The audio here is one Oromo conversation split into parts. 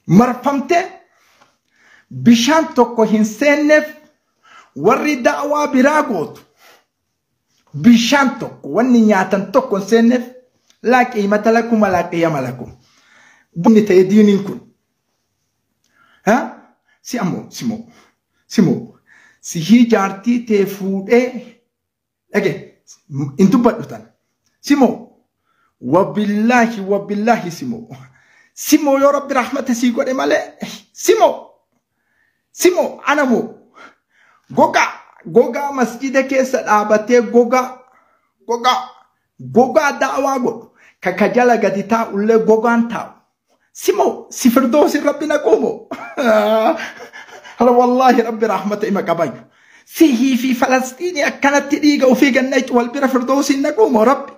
Marfamtee bishaan tokko hin seenneef warri da'waa biraa gootu bishaan tokko wanni nyaatan tokko hin seenneef laa qiimata lakum walaa qiyama lakum. Bunni ta'e diiniin kun. Si ammoo simoo simoo sihii jaartii tee fuudhee dhage hin dubbadhu tana. Simoo wabillaahi wabillaahi simoo simoo yoo rabbi rahmata sii godhe malee simoo simoo anamoo gogaa gogaa masjida keessa dhaabatee gogaa gogaa gogaa da'waa godhu ka jala gadi taa'ullee gogaan taa'u. Simoo si firdoosi rabbi naquumo. Hala wallaahi rabbi rahmata ima qabayu. Sihii fi Falastiinii akkanatti dhiiga ofii ganna wal bira firdoosiin naquumo rabbi.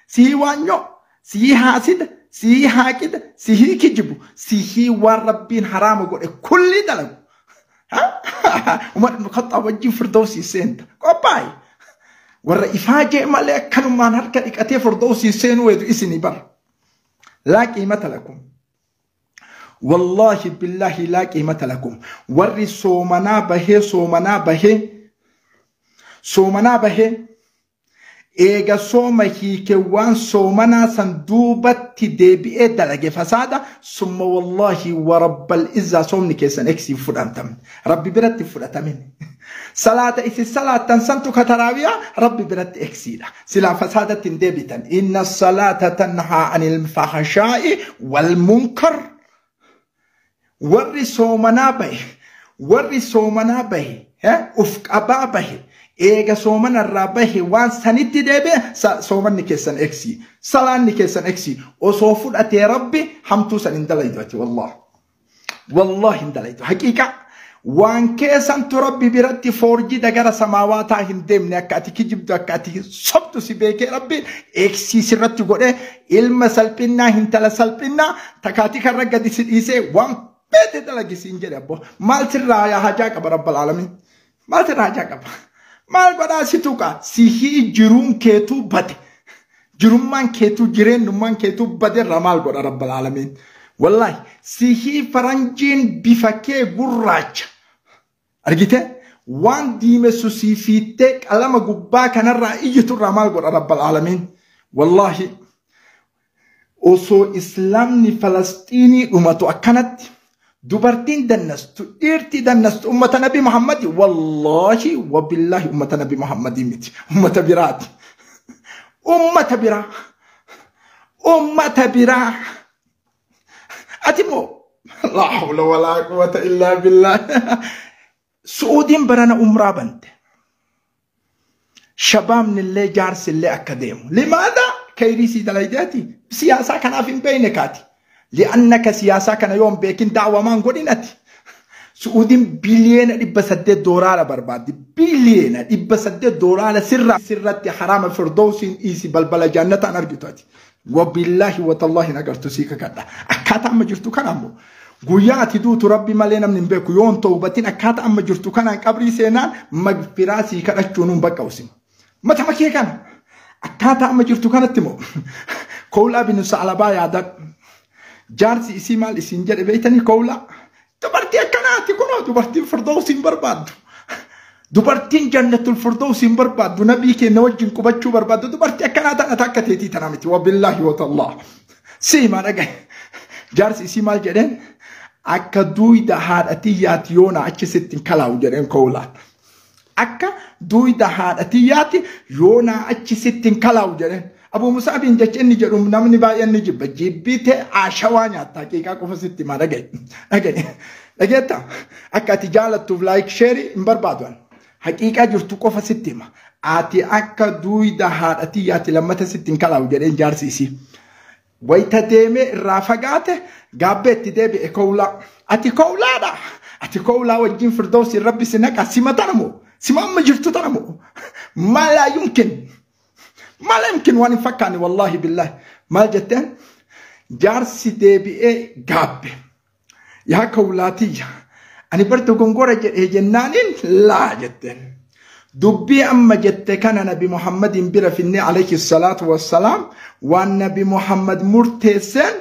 Sihii waanyoo, sihii haasida, sihii haaqida, sihii kijibu, sihii waan rabbiin haraama godhe kulli dalagu. Umar ibn Khattaab wajjin firdoosii seenta. Qophaa'i. Warra ifaajee malee akkanumaan harka dhiqatee firdoosii seenuu weedu isinii bara. Laa qiimata lakum. Wallaahi billaahi laa qiimata lakum. Warri soomanaa bahee soomanaa bahee soomanaa bahee eega sooma hiike waan soomanaa san duubatti deebi'ee dalage fasaada summa wallaahi wa rabbal izzaa soomni keessan eksii fudhatamne rabbi biratti fudhatamin. Salaata isin salaattan santu kataraawiyaa rabbi biratti eksiidha. Silaa fasaadatti hin deebitan. Inna salaata tanhaa anil fahashaa'i wal munkar. Warri soomanaa bahe warri soomanaa bahe uf qabaa bahe eega soomanarraa bahe waan sanitti deebi'e soomanni keessan eksii salaanni keessan eksii osoo fudhatee rabbi hamtuu san hin dalaydu ati wallahi wallahi hin dalaydu haqiiqaa waan keessantu rabbi biratti foorjida gara samaawaataa hin deemne akka ati kijibdu akka ati sobdu si beekee rabbi eegsii sirratti godhee ilma salphinnaa hintala salphinnaa takaatii karra gadi si dhiisee waan feete dalagi siin jedhe abbo maal sirraa yaa hajaa qaba rabbal aalamiin maal sirraa hajaa qaba maal godhaa si tuqa sihii jiruun keetuu bade jirummaan keetuu jireenyummaan keetuu bade irraa maal godha rabbal aalamiin wallaahi sihii faranjiin bifa kee gurraacha argite waan diimessu sii fiittee qalama gubbaa kanarraa iyyiturraa maal godha rabbal aalamiin wallaahi osoo islaamni Falastiinii dhumatu akkanatti dubartiin dannastu dhiirti dannastu ummata nabi Muhammadi wallaahi wabillaahi ummata nabi Muhammadii miti ummata biraati ummata biraa ummata biraa ati moo laa hawla walaa quwwata illaa billah. Su'uudiin barana umraa bante. Shabaabni illee jaarsi illee akka deemu. Limaadha kayrii sii dalaydeeti siyaasaa kanaaf hin beekne kaati. Li'annaka siyaasaa kana yoo hin beekin daawwamaan godhinati. Su'uudiin biliyeena 800 doolaara barbaaddi. Biliyeena 800 doolaara sirra sirratti haraama firdawsiin dhiisi balbala jannataan argitu ati. Wabillaahi watallaahi hin agartu sii kakadha. Akkaataa amma jirtu kana ammoo guyyaa ati duutu rabbi malee namni hin beeku yoo hin tawbatin akkaataa amma jirtu kanaan qabrii seenaan magfiraa sii kadhachuun hin bakka usima. Matama kee kana akkaataa amma jirtu kanatti moo Kowlaa bin Sa'labaa yaadadhu. Jaarsi isii maal isiin jedhe beektanii Kowlaa? Dubartii akkanaati kunoo dubartiin firdawsiin barbaaddu. Dubartiin jannatul firdawsiin barbaaddu nabii keenya wajjin qubachuu barbaaddu dubartii akkanaa tana takka teetii tana miti wabillaahi watallah. Siimaa dhagaye. Jaarsi isii maal jedheen akka duuyda haadha tiyyaati yoona achi sitti hin kalaa'u jedheen Kowlaan. Akka duuyda haadha tiyyaati yoona achi sitti hin kalaa'u jedheen. Abu Musaabiin jecha inni jedhu namni baay'een ni jibba. Jibbitee ashawaa nyaatta haqiiqaa qofa sitti himaa dhagaye. Dhagaye. Dhageetta akka ati jaalattuuf laayik sheerii hin barbaadu. Haqiiqaa jirtu qofa sitti hima. Ati akka duuyda haadha tiyyaati lammata sitti hin kalaa'u jedheen jaarsi isii. Wayita deemee irraa fagaate gaabbee itti deebi'e kowlaa. Ati kowlaadha. Ati kowlaa wajjin firdawsiin rabbi si naqa sima tana moo? Sima amma jirtu tana moo? Maa yumkin. Maal yumkin waan hin fakkaanne wallaahi billaahi. Maal jetteen? Jaarsi deebi'ee gaabbe. Yaa kowlaatiyya. Ani bar dogongora jedhee jennaaniin laa jetteen. Dubbii amma jette kana Nabi Muhammadiin bira finnee alayhi salaatu wassalaam waan Nabi Muhammad murteesseen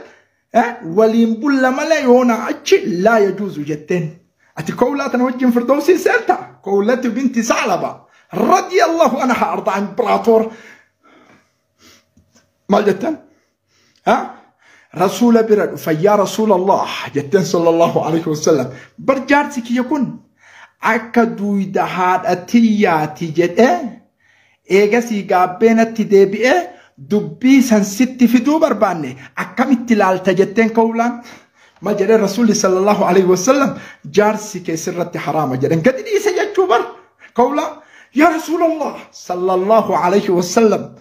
Waliin bulla malee yoona achi laa yajuuzu jetteen. Ati kowlaa tana wajjin firdawsiin seelta. Kowlatu binti Saclaba radiyallahu anha arda imperaator. Maal jettan? Rasuula bira dhufa, yaa Rasuulallah jetteen sallallahu alaihi wasallam. Bar jaarsi kiyya kun akka duwida haadha tiyyaati jedhee eegasii gaabbeenatti deebi'ee dubbii san sitti fiduu barbaanne, akkamitti ilaalta jetteen kowlaan. Maal jedhee Rasuulli sallallahu alaihi wasallam? Jaarsi keessirratti haraama jedhan. Gadi dhiise jechuu bar kowlaa. Yaa Rasuulallah sallallahu alaihi wasallam,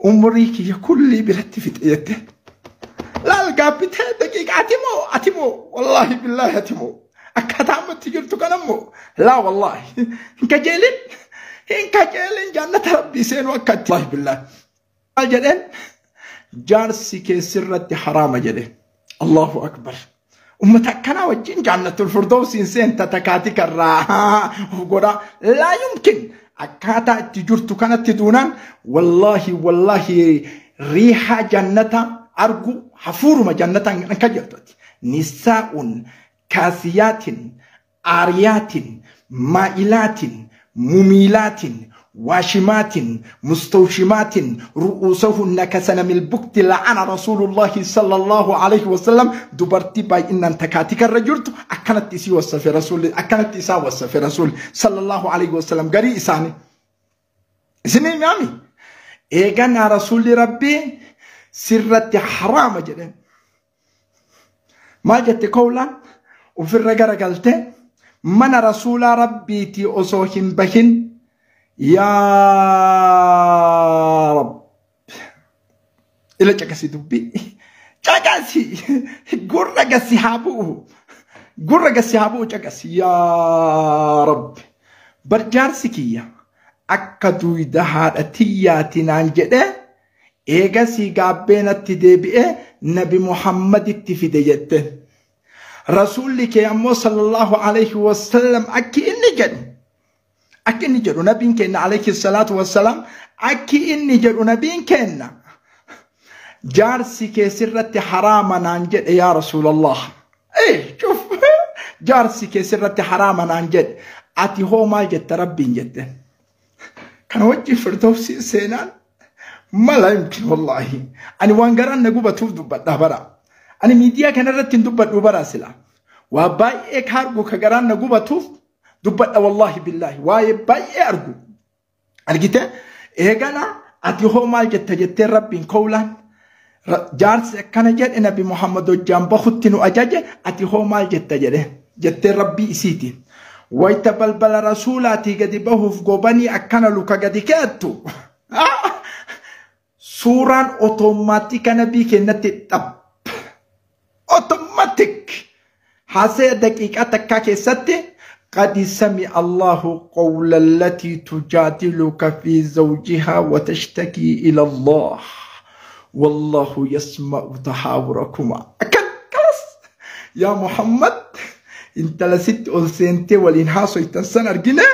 umurii kiyya kullii biratti fixe jette. Laal, gaabbitee daqiiqa. Atimoo, atimoo, wallaahi billaahi, atimoo akkaataa ammatti jirtu kanammoo laa, wallaahi hin kajeelin, hin kajeelin jannata rabbii seenuu akka itti. Wallaahi billaahi, maal jedheen? Jaarsi keessirratti haraama jedhe. Allahu akbar. Ummata akkanaa wajjin jannatul firdawsiin seenta takaati karraa of godhaa laa yumkin. Akkaataa itti jirtu kanatti duunaan, wallaahi wallaahi, riihaa jannata argu, hafuuruma jannataan kan jirtuti. Nisaa'un kaasiyaatin aariyaatin maa'ilaatin mumiilaatin waashimaatin mustawshimaatin ru'uusahunna kasanamil bukti la'ana rasuulullahi sallallahu alaihi wasallam. Dubartii baay'inaan takaatika irra jirtu akkanatti isii wasafe rasuulli, akkanatti isaa wasafe rasuulli sallallahu alaihi wasallam garii isaanii. Isinii mi'ami eeganaa rasuulli rabbii sirratti haraama jedheen. Maal jette kowlaan? Ofirra garagalte mana rasuulaa rabbiitii osoo hin bahin, yaa Rab, ila caqasi, dubbii caqasi, gurra gasi haa bu'u, gurra gasi haa bu'u, caqasi. Yaa Rabbi, bar jaarsi kiyya akka duyda haadha tiyyaati naan jedhee eegasii gaabbeenatti deebi'ee nabi Muhammaditti fide jette. Rasuulli kee ammoo sallallahu alaihi wasallam akki inni jedhu, akki inni jedhu, nabiin keenya alayhi salaatu wassalaam, akki inni jedhu, nabiin keenya jaarsi kee sirratti haraama naan jedhe. Yaa Rasuulallah, cuf, jaarsi kee sirratti haraama naan jedhe, ati hoo maal jette rabbiin jette? Kana wajjin firdawsiin seenaan mala yumkin. Wallaahi ani waan garaan na gubatuuf dubbadha bara. Ani miidiyaa kanarratti hin dubbadhu bara, sila waa baay'ee ka argu, ka garaan na gubatuuf dubbadha. Wallaahi billaahi, waa'ee baay'ee argu argite. Eegana ati hoo maal jetta jetteen rabbiin kowlaan. Jaarsi akkana jedhe, nabi Muhammad hojjaan bahutti nu ajaje, ati hoo maal jetta jedhe jetteen rabbii isiitiin. Wayta balbala rasuulaatii gadi bahuuf gobanii akkana luka gadi keettu, suuraan otomaatika nabii kennatti dhab otomatik haasaya daqiiqaa takkaa keessatti: قد سمع الله قول التي تجادلك في زوجها وتشتكي إلى الله والله يسمع تحاوركما. خلاص يا محمد، انت لست ol waliin haasoytan san argine.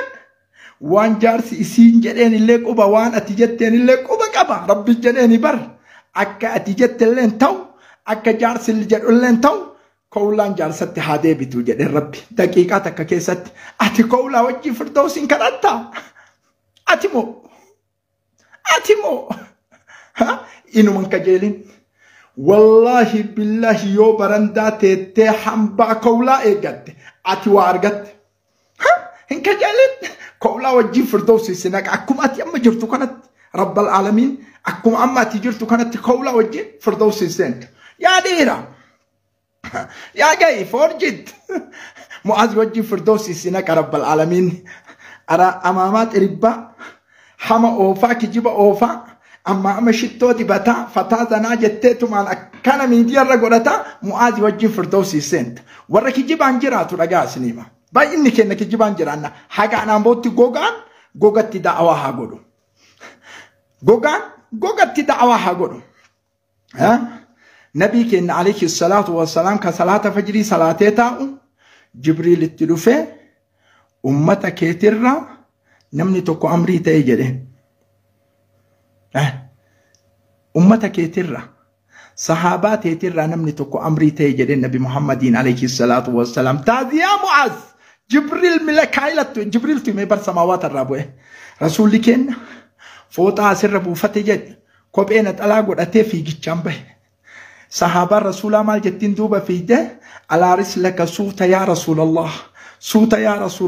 Waan jaarsi isiin jedheen illee quba, waan ati jetteen illee quba qaba rabbi jedheeni bar. Akka ati jette illeen ta'u, akka jaarsi jedhu illeen ta'u, kowlaan jaarsatti haa deebitu jedheen rabbi daqiiqaa takka keessatti. Ati kowlaa wajjin firdawsiin kadhatta? Ati moo, ati moo inuman kajeelin. Wallaahi billaahi, yoo barandaa teettee hambaa kowlaa eeggatte, ati waa argatte hin kajeelin. Kowlaa wajjin firdawsi si naqa akkuma ati amma jirtu kanatti. Rabbal aalamiin, akkuma amma ati jirtu kanatti kowlaa wajjin firdawsi seentu. Yaa dhiira, yaa ga'i forjit, Mu'aaz wajjin firdawsi si naqa rabbal aalamiin. Ara amaamaa xiribbaa hama oofaa, kijiba oofaa, amma amma shittoo dibataa fataa zanaa jettee tumaan akkana miidiyaarra godhataa, Mu'aazi wajjin firdawsi seenta. Warra kijibaan jiraatu dhagaa isiniima. Baay'inni keenya kijibaan jiraanna. Haga anaan bootti gogaan gogatti da'awaa haa godhu. Gogaan gogatti da'awaa haa godhu. Nabii keenya alayhi salaatu wassalaam ka salaata fajrii salaatee taa'u, Jibriil itti dhufee, ummata keetirraa namni tokko amrii ta'e jedheen. Ummata keetirraa Sahaabaa teetirraa namni tokko amrii ta'e jedhee Nabi Muhammadiin alayhi salaatu wassalaam. Taaziyaa Mu'aaz Jibriil milakaayilattu Jibriiltu himee bar samaawaata irraa bu'e. Rasuulli kenna fooxaa asirra buufate jedhe kophee naxalaa godhatee fiigichaan bahe. Sahaabaan rasuulaa maal jettiin duuba fiigde alaaris laka suuta yaa rasuulallah suuta yaa rasuul.